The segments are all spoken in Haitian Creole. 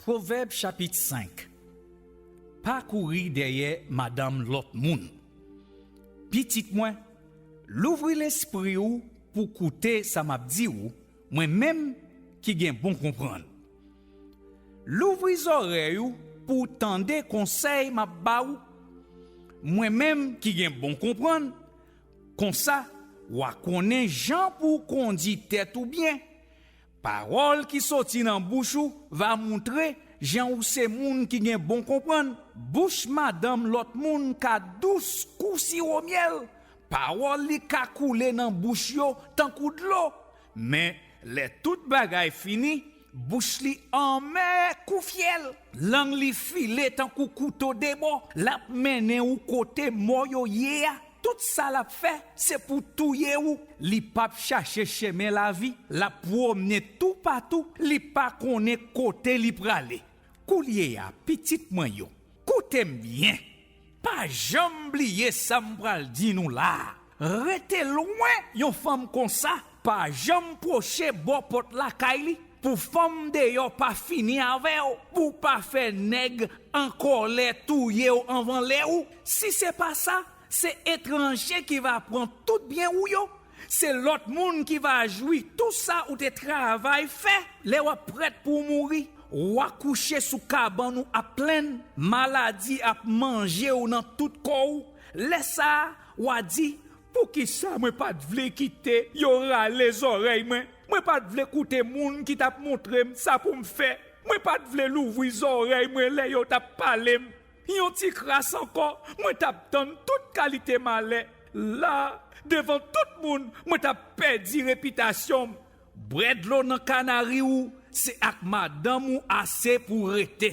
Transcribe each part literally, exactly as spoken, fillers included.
Pwovèb chapit senk. Pa kouri dèyè madanm lòt moun. Pitit mwen, louvri lespri w pou koute sa m ap di w, mwen menm ki gen bon konprann. Louvri zòrèy ou pou w tande konsèy m ap ba w, mwen menm ki gen bon konprann. Konsa, w a konnen jan pou w kondi tèt ou byen. Pawòl ki soti nan bouch ou va montre jan ou se moun ki gen bon konprann. Bouch madanm lòt moun ka dous kou siwo myèl. Pawòl li ka koule nan bouch yo tankou dlo. Men, lè tout bagay fini, bouch li anmè kou fyèl. Lang li file tankou kouto de bò. L ap mennen ou kote mò yo ye a. Tout sa l ap fè, se pou touye ou. Li p ap chache chemen lavi. L ap pwomne toupatou. Li pa konnen kote li prale. Koulye a, pitit mwen yo, koute m byen. Pa janm bliye sa m pral di nou la a. Rete lwen yon fanm konsa. Pa janm pwoche bò pòt lakay li. Pou fanm deyò pa fini avè w. Pou w pa fè nèg an kòlè touye w anvan lè ou. Si se pa sa, se etranje ki va pran tout byen ou yo. Se lòt moun ki va jwi tou sa ou te travay fè. Lè w ap prèt pou w mouri, w a kouche sou kabann ou ap plenn. Maladi ap manje w nan tout kò w. Lè sa a, w a di, poukisa mwen pa t vle kite yo rale zòrèy mwen? Mwen pa t vle koute moun ki t ap montre m sa pou m fè. Mwen pa t vle louvri zòrèy mwen lè yo t ap pale m. Yon ti kras ankò, mwen t ap tann tout kalite malè. La, devan tout moun, mwen t ap pèdi repitasyon m. Bwè dlo nan kanari ou, se ak madanm ou ase pou w rete.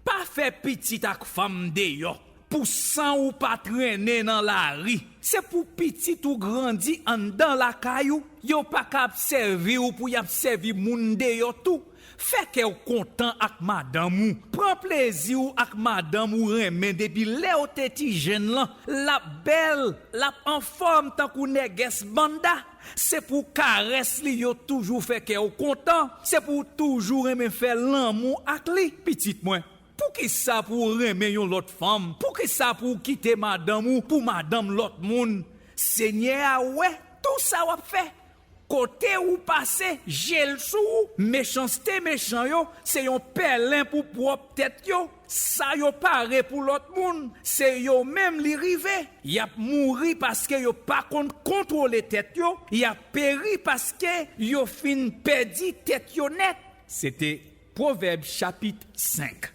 Pa fè pitit ak fanm deyò, pou san ou pa trennen nan lari. Se pou pitit ou grandi anndan lakay ou. Yo pa ka ap sèvi w pou y ap sèvi moun deyò tou. Fè kè w kontan ak madanm ou. Pran plezi w ak madanm ou renmen depi lè w te ti jenn lan. L ap bèl, l ap anfòm tankou nègès banda. Se pou karès li yo toujou fè kè w kontan. Se pou w toujou renmen fè lanmou ak li, pitit mwen. Poukisa pou w renmen yon lòt fanm? Poukisa pou w kite madanm ou pou madanm lòt moun? Senyè a wè tou sa w ap fè. Kote ou pase, je l sou ou. Mechanste mechan yo se yon pèlen pou pwòp tèt yo. Sa yo pare pou lòt moun, se yo menm li rive. Y ap mouri paske yo pa konn kontwole tèt yo. Y ap peri paske yo fin pèdi tèt yo nèt. Se te Pwovèb chapit senk.